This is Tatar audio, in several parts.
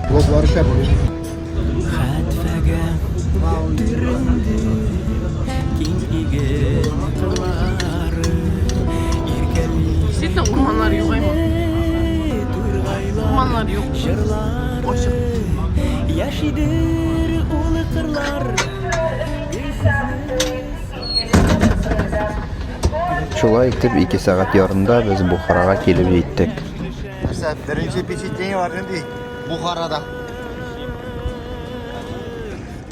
Блоглар шәп. Хәтфәгә төренде киң иген кырлары. Иркәли Действительно, урманнар юк аймы. тургайлар Урманнар юк. җырлары. Ачык. Яшидер ул кырлар. Шулай итеп, ике сәгать ярымда без Бухарага килеп җиттек. Нәрсә, беренче впечатление бар нинди? Бухарада.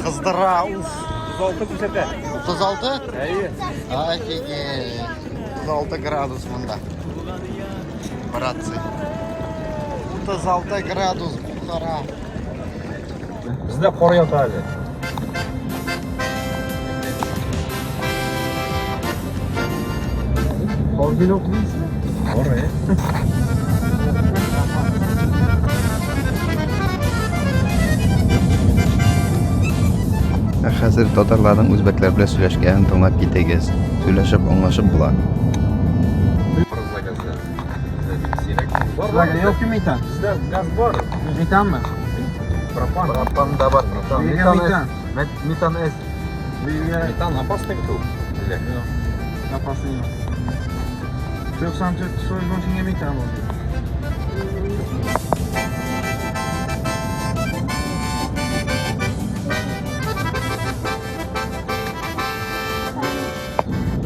Кыздыра, уф. 36 күрсәтә. 36? Әйе. Офигеть. 36 градус монда. Братцы. 36 градус Бухара. Бездә кар ята әле. Кар килеп Кар, әйе. Ә хәзер татарларның үзбәкләр белән сөйләшкәнен тыңлап китегез. Сөйләшеп аңлашып була. Бар, Юк метан. Бездә газ бар. Метанмы? Пропан. Пропан да бар. Метан Метан. С. Метан С. Метан опасный бит ул. Опасный emas. 94 so'z mashinaga metan bo'ldi.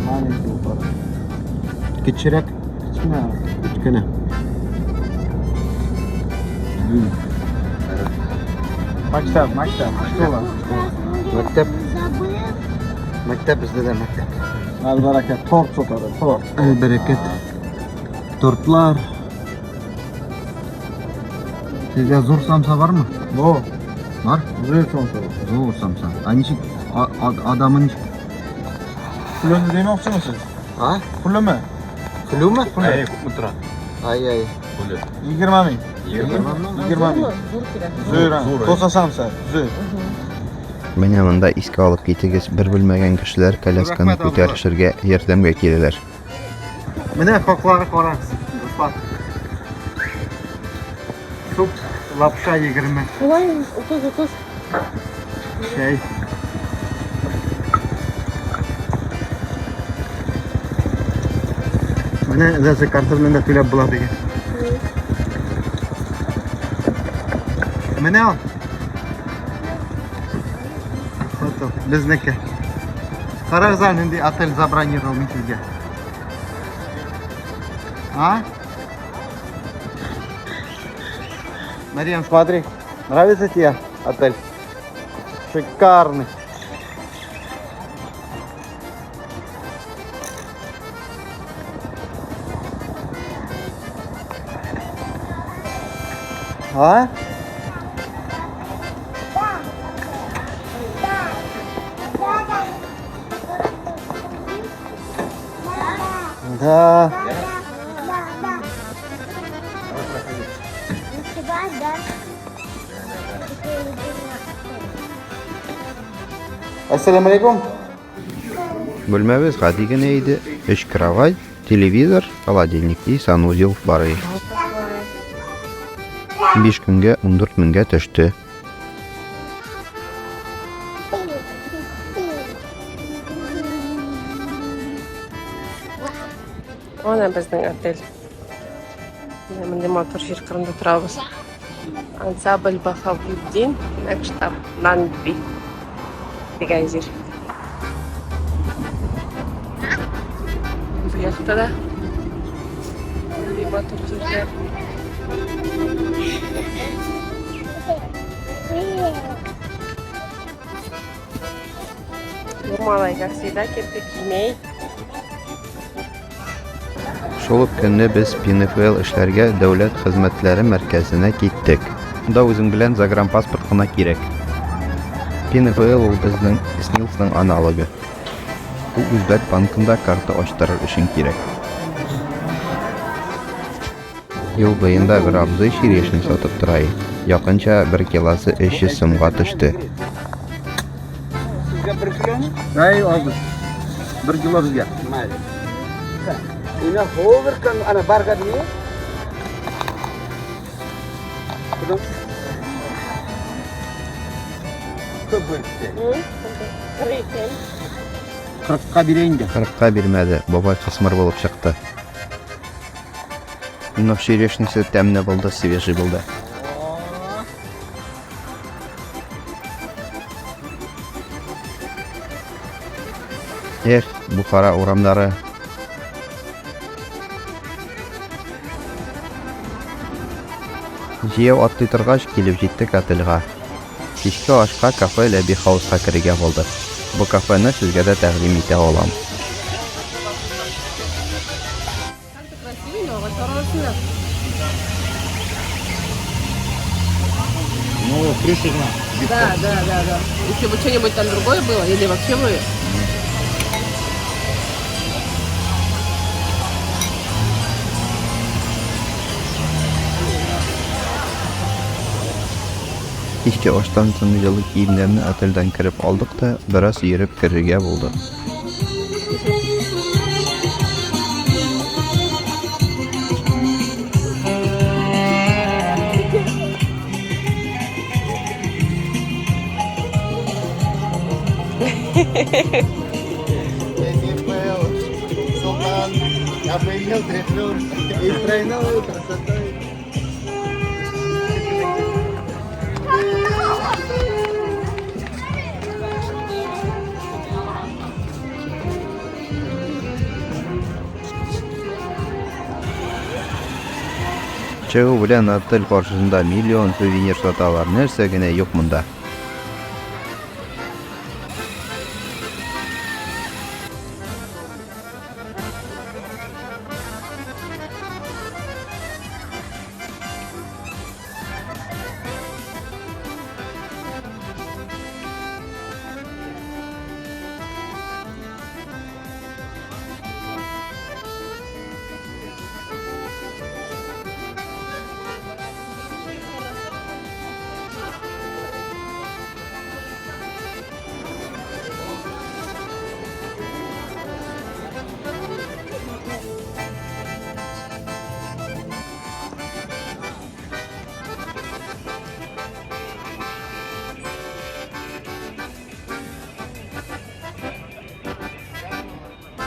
Маленький упор. Кечерәк, Kichkina. кечкенә. Maktab, maktab, shkola. Мәктәп. Мәктәп бездә дә мәктәп. Albaraka tort sotadi, tort. Әлбәрәкәт. Тортлар. Сезгә зур самса бармы? Bu, Бар. zo'r somsa. Зур самса. А ничек адамы ничек? Pulini demoqchimisiz? А? Pulimi? Pulimi? Әйе, күпме тора? Ай ай. Puli. 20 ming. 20. 20 ming. Zo'r, Zo'r, to'sa samsa, zo'r. Менә монда искә алып китегез, бер белмәгән кешеләр колясканы Рәхмәт, абзый. күтәрешергә ярдәмгә киләләр. Менә хаклары карагыз, дуслар. Суп, лапша 20. Улай 30-30. Чәй. Менә даже карта белән дә түләп була дигән. Менә ул. Вот ул, безнеке. Карагыз әле нинди отель забронировал мин сезгә. А? Марьям, смотри, нравится тебе отель? Шикарный. А? Да. Ассаламу алейкум. Бүлмәбез гади генә иде. Өч кровать, телевизор, холодильник и санузел бар иде. Биш көнгә 14 меңгә төште. Ана безнең отель. Менә мондый матур җир кырында торабыз. Ансамбль Баһаветдин Нәкштабнанби дигән җир. Бу якта да мондый матур җирләр. Бу малай, как всегда, кепка кимей. Шул ук көнне без ПНФЛ эшләргә Дәүләт хезмәтләре мәркәзенә киттек. Монда үзең белән загранпаспорт кына кирәк. ПНФЛ ул безнең СНИЛСның аналогы. Ул үзбәк банкында карта ачтырыр өчен кирәк. Юл буенда бер абзый черешня сатып тора иде. Якынча бер килосы 300 сумга төште. Sizga 1 kilomi? Ay, hozir. 1 kilo bizga. Mayli. Uni hover kan ana bargadni. Ko'p bo'libdi. 40 ка бирә инде. 40-ка бирмәде, бабай кысмыр булып чыкты. Но черешнясы тәмле булды, свежий булды. Эх, Бухара урамнары. Җәяү атлый торгач, килеп җиттек отельга. Кичке ашка кафе Ләби Хауска керергә булдык. Бу кафены сезгә дә тәкъдим итә алам. Ну, крыша гына. Да. Если бы что-нибудь там другое было, или вообще бы... Кичке аштан соң җылы киемнәрне отельдән кереп алдык та, бераз йөреп керергә булдык. Солтан, я поимел трехлёр и тройной красотой. Чыгу белән отель каршысында миллион сувенир саталар, нәрсә генә юк монда.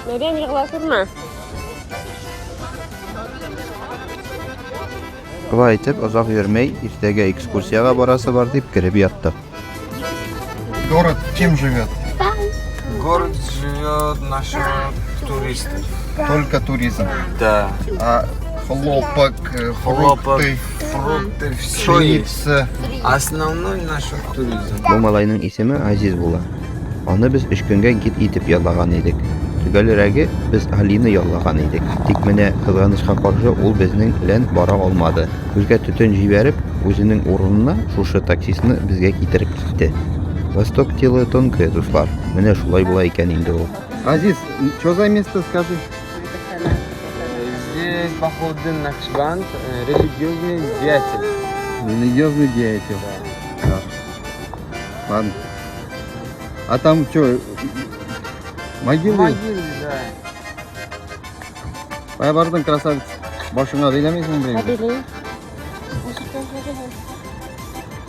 Мәрьям, егыла күрмә. Шулай итеп, озак йөрмәй, иртәгә экскурсиягә барасы бар дип кереп яттык. Город чем живет? Город живет насчет туристов. Только туризм. Да. А хлопок, Хлопок, фрукты, фрукты, все есть. пшеница. Основной насчет туризм. Бу малайның исеме Азиз була. Аны без өч көнгә гид итеп яллаган идек. Төгәлрәге, без Алина яллаган идек. Тик менә, кызганычка каршы, ул безнең белән бара алмады. Күзгә төтен җибәреп, үзенең урынына шушы таксистны безгә китереп китте. Восток тело тонкое, дуслар. Менә шулай була икән инде ул. Азиз, что за место, скажи? Здесь Бахаудин Накшбанд, религиозный деятель. Религиозный деятель. Да. Ладно. А там что, могилы? Могилы, да. Кая бардың, красавица? Башыңа бәйләмисең бе?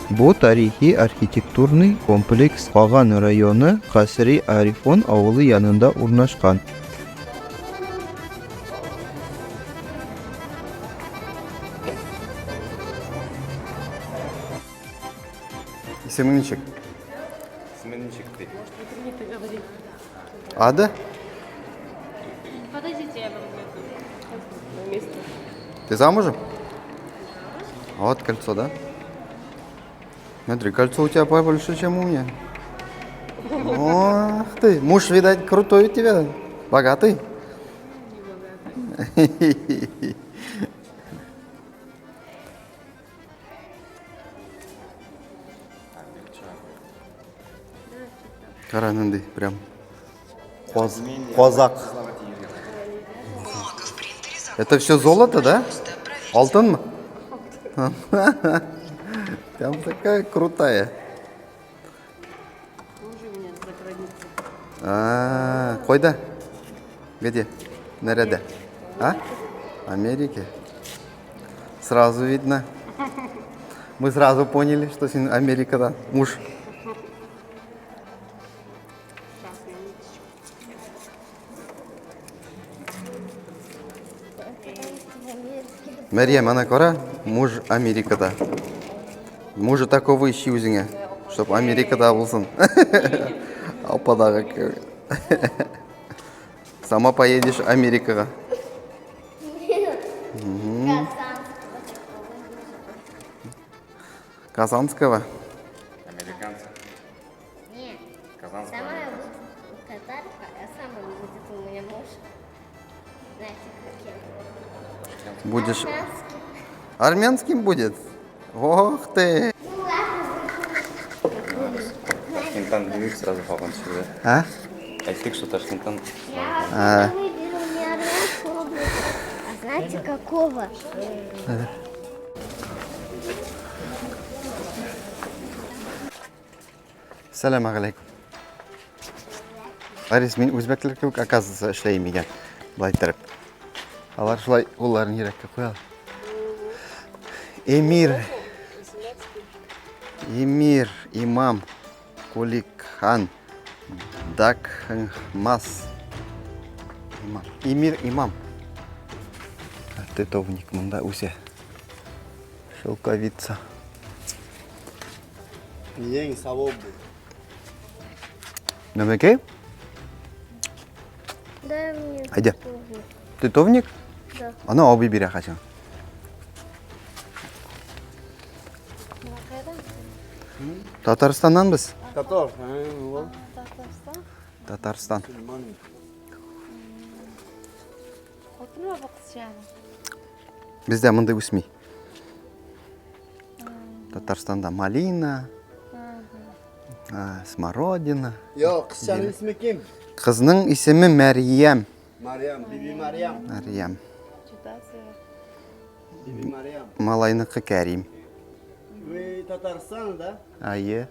Бу тарихи архитектурный комплекс Каган районы Касри Арифон авылы янында урнашкан. Исемең ничек? Исеме ничек ди? Ада? Подождите, я вам на месте. Ты замужем? Вот кольцо, да? Смотри, кольцо у тебя побольше, чем у меня. Ох ты, муж, видать, крутой у тебя, богатый. Кара нинди, прям коз, козак. Это все золото, да? Алтынмы? Прям такая крутая. Муж у меня за границей. А, кайда? Где? Нәрәдә? А? Америке. Сразу видно. Мы сразу поняли, что син Америкадан. Муж. Сейчас, минуточку. Мәрьям, ана кара, муж Америкада. Мужа такого ищи үзеңә, чтоб Америкада булсын. Ападагы кебек. Сама поедешь Америкага. Казанского? Американцы. Нет. Казанского. Сама я буду татарка, а сам он будет у меня муж. Знаете, каким? Будешь Армянский. армянским будет? Ох ты! Ну ладно, Ташкенттан димик сразу папан сюда. А? Әйттек, что Ташкенттан. я выберу не армянского, а знаете какого? Сәлам алейкум. Арис, мин үзбәкләр кебек, оказывается, эшләйм икән. Былай иттереп. Алар шулай кулларын йөрәккә куялар. Эмир. Эмир, имам, Куликхан, Дакхмас. Имам. Эмир, имам. Титовник монда үсә. Шелковица. Ең савап бу. Нәмәкәй? Дай мне. Әйдә. титовник. Титовник? Да. Аны абый бирә хәзер. Татарстаннан без. Татар, ул. Татарстан. Татарстан. Xotinmi bu qizchani? Бездә мондый үсми. Татарстанда малина, смородина. Yo, qizchaning ismi kim? Кызның исеме Мәрьям. Maryam, Bibi Maryam. Мәрьям. Juda zo'r. Bibi Maryam. Малайныкы Кәрим. Вы Татарстан, да? Әйе.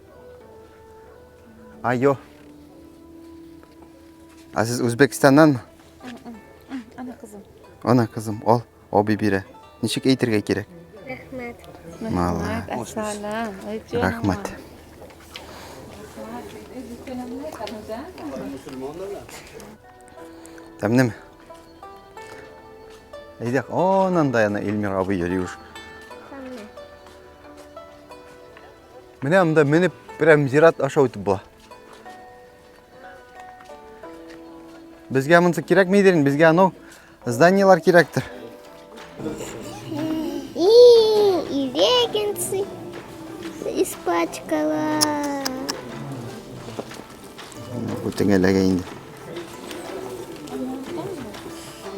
Айо. Ә сез Үзбәкстаннанмы? Ana qizim. Ана кызым, ал, абый бирә. Ничек әйтергә кирәк? Рәхмәт. Малай. Assalam. Ay, jonim. Рәхмәт. Тәмлеме? Әйдә, аннан да яна Эльмир абый йөри уж. Тәмле. Менә монда менеп прям зират аша үтеп була. Безгә монысы кирәкмидер инде, безгә анау зданиелар кирәктер. И леггинсы испачкала. Бу теңгәләгә инде.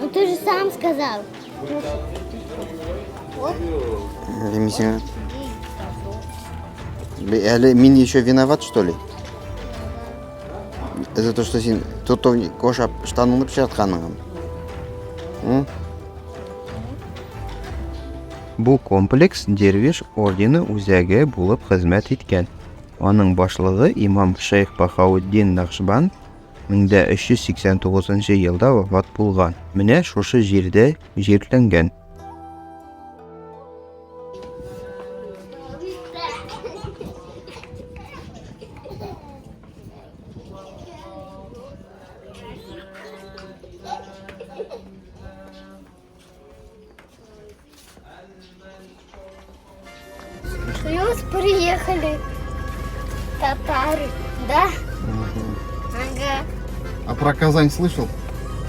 Ну ты же сам сказал. Мин сиңа. Әле мин еще виноват, что ли? За то, что син тотовник кошап штаныңны пычратканың. М? Бу комплекс Дервиш ордены үзәге булып хезмәт иткән. Аның башлыгы имам шейх Баһаутдин Нақшбанд 1389 елда вафат булган. Менә шушы җирдә җирләнгән. Плюс приехали татары, да? Ага. А про Казань слышал?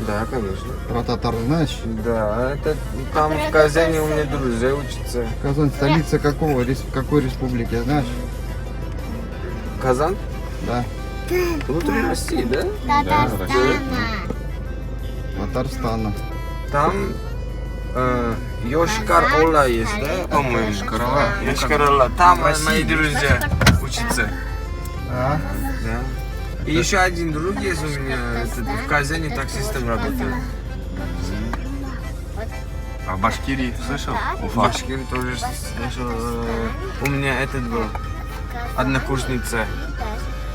Да, конечно. Про татар знаешь? Да, это там в Казани у меня друзья учатся. Казань столица какого, какой республики, знаешь? Казан? Да. Внутри России, да? Татарстана. Татарстана. Там Йошкар-Ола есть, да, по-моему? Йошкар-Ола. Йошкар-Ола. Там мои друзья учатся. А? Да. И еще один друг есть у меня, этот, в Казани таксистом работает. А в Башкирии слышал? В Уфа. Башкирии тоже слышал. У меня этот был, однокурсница.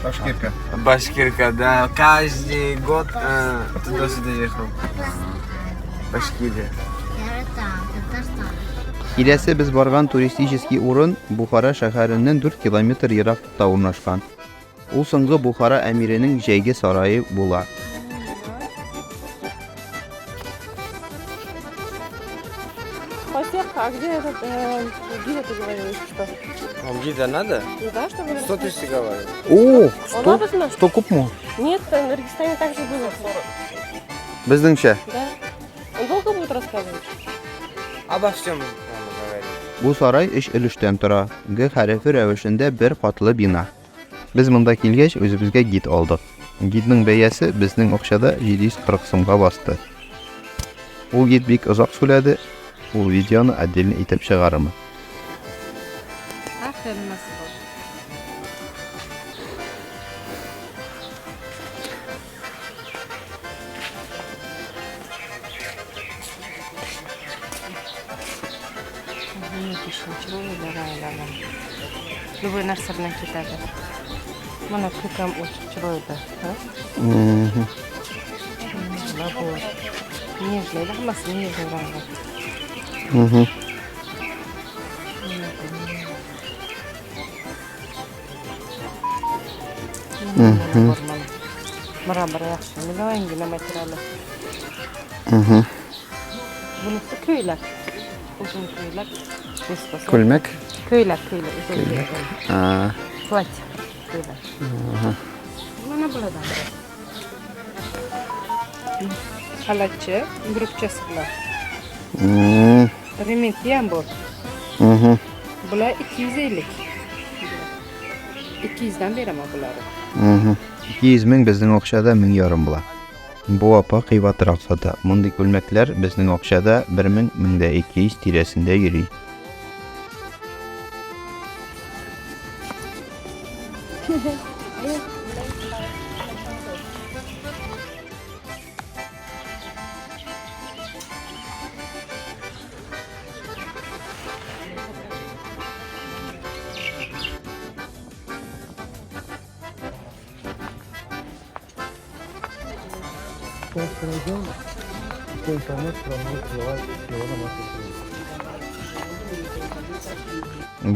Башкирка. Башкирка, да. Каждый год туда-сюда ехал. Башкирия. Яратам, Татарстан. Киләсе без барган туристический урын Бухара шәһәреннән 4 километр ераклыкта урнашкан. Ул соңгы Бухара әмиренең җәйге сарае була. Костяк, а где этот гида ты говорил, если что? Вам гида надо? Ну да, чтобы... 100 тысяч говорю. О, Он надо 100 күпме? Нет, в Дагестане так же было. Безнеңчә. Да. Он долго будет рассказывать? Обо всем надо говорить. Бу сарай өч өлештән тора. Г хәрефе рәвешендә бер катлы бина. Без монда килгәч, үзебезгә гид алдык. Гидның бәясе безнең акчада 740 сумга басты. Ул гид бик озак сүләде, ул видеоны отдельно итеп чыгарырмын. Aferin nasıl oldu? Любой narsa bilan ketadi. Mana ko'k ham ochiq chiroyli. Ha? Bular bor. Нежный, hammasi нежный rangda. Mana bor mana. Мрамор yaxshi, muloyimgina materiali. Bunisi ko'ylak. Uzun ko'ylak. Bespasa. Күлмәк. Ko'ylak, ko'ylak, uzun ko'ylak. А, Платье. Ko'ylak. Mana bulardan. Xalatchi, guruhchasi bilan. Rementi ham bor. Bular 250. 200 dan beraman bularni. 200 мең безнең акчада 1500 була. Бу апа кыйбатрак сата. Мондый күлмәкләр безнең акчада 1000 1200 тирәсендә йөри.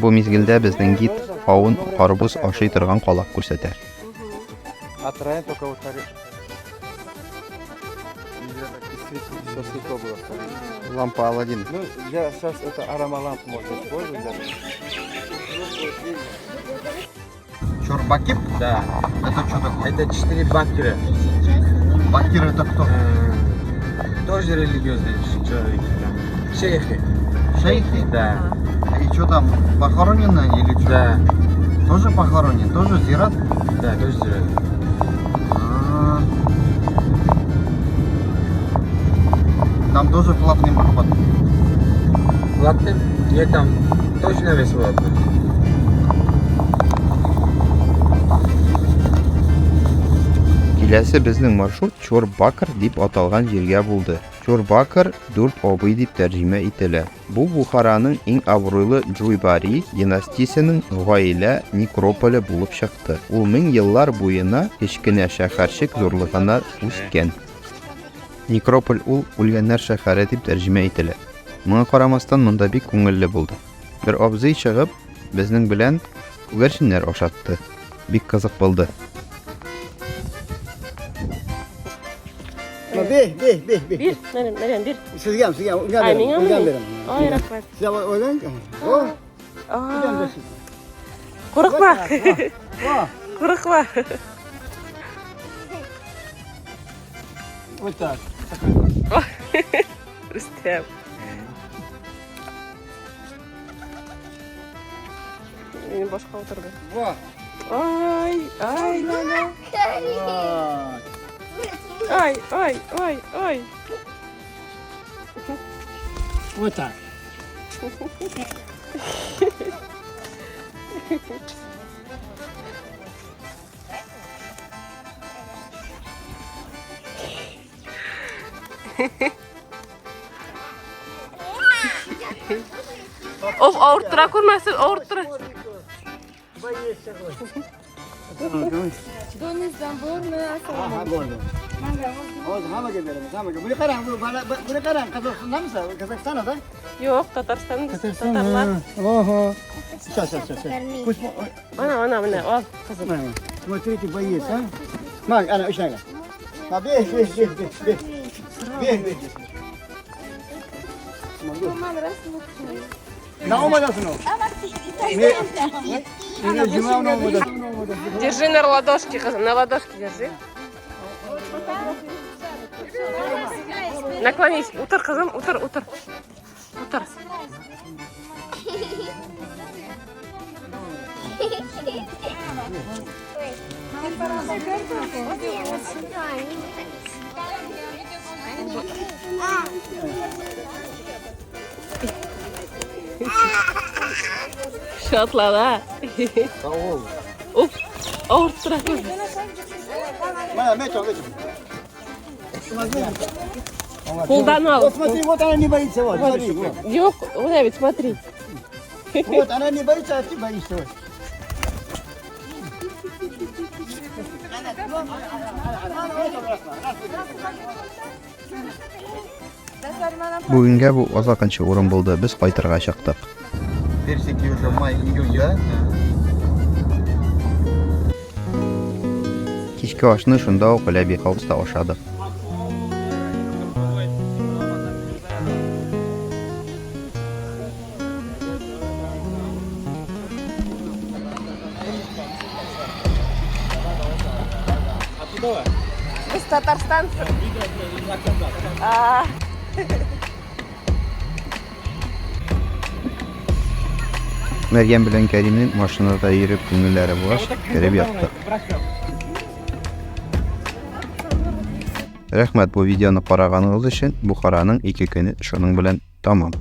Бу мизгелдә безнең гид кавын, карбыз ашый торган калак күрсәтә. А только вот Все светло было. Лампа Аладдин. Ну, я сейчас это аромалампу можно использовать. Да. Чорбакип? Да. Это что такое? Это 4 бакера. Бакир это кто? Тоже религиозные человеки там. Шейхи. Шейхи? Да. И что там, похоронены или что? Да. Тоже похоронен? Тоже зират? Да, тоже зират. А. Там тоже платный проход. Платный? Нет, там точно бесплатно. Киләсе безнең маршрут Чорбакыр дип аталган җиргә булды. Чорбакыр дүрт абый дип тәрҗемә ителә. Бу Бухараның иң абруйлы Джуйбари династиясенең гаилә некрополе булып чыкты. Ул мең еллар буена кечкенә шәһәрчек зурлыгына үскән. Некрополь ул үлгәннәр шәһәре дип тәрҗемә ителә. Моңа карамастан монда бик күңелле булды. Бер абзый чыгып, безнең белән күгәрченнәр ашатты. Бик кызык булды. Бир, бир, бир, бир. Bir, Meryem, Meryem bir. Sizga ham, sizga ham, unga Ay, beraman, menga unga ham mi? beraman. Ay, rahmat. Siz ham o'ylang. O, unga ham Aa, bersin. Qo'rqma. Va, Qo'rqma. вот так. Rustam. Meni boshqa o'tirdi. Va. Ay, ay, la la. Va. Ay, ay, ay, ay. Вот так. Of, og'irttira ko'rmasin, og'irttira. Боишься, Ha, bo'ldi. Hozir hammaga beramiz, hammaga. Buni qarang, bu buni qarang, Qozog'istondanmisan? Qozog'istonda? da? Yo'q, Tatariston, tatarlar. Oho. Сейчас, сейчас, сейчас. Пусть Mana, mana, mana, ol qizim. Смотрите, боец, а? Mana, ana o'shanaqa. Ha, ber, ber, ber, ber, ber. Ber, ber. Na olmadasın o? Ne? Cuma ne olmadasın? Держи на ладошке, qizim, на ладошке держи. Наклонись, o'tir qizim, o'tir, o'tir. O'tir. Shotlana. Uf, og'ritib turadi. Mana, mecho, mecho. Qo'ldan ol. Вот смотри, вот она не боится, вот, смотри, вот. Yo'q, uni ведь смотри. Вот она не боится, а ты боишься. Вот. Бүгенгә бу азакынчы урын булды, без кайтырга чыктык. Персики уже май, июнь, да? Кичке ашны шунда ук Ләби Хауста ашадык. Biz Tatarstan. А. Мәрьям белән Кәримнең машинада йөреп күңелләре булгач, кереп яттык. Рәхмәт бу видеоны караганыгыз өчен. Бухараның ике көне шуның белән тәмам.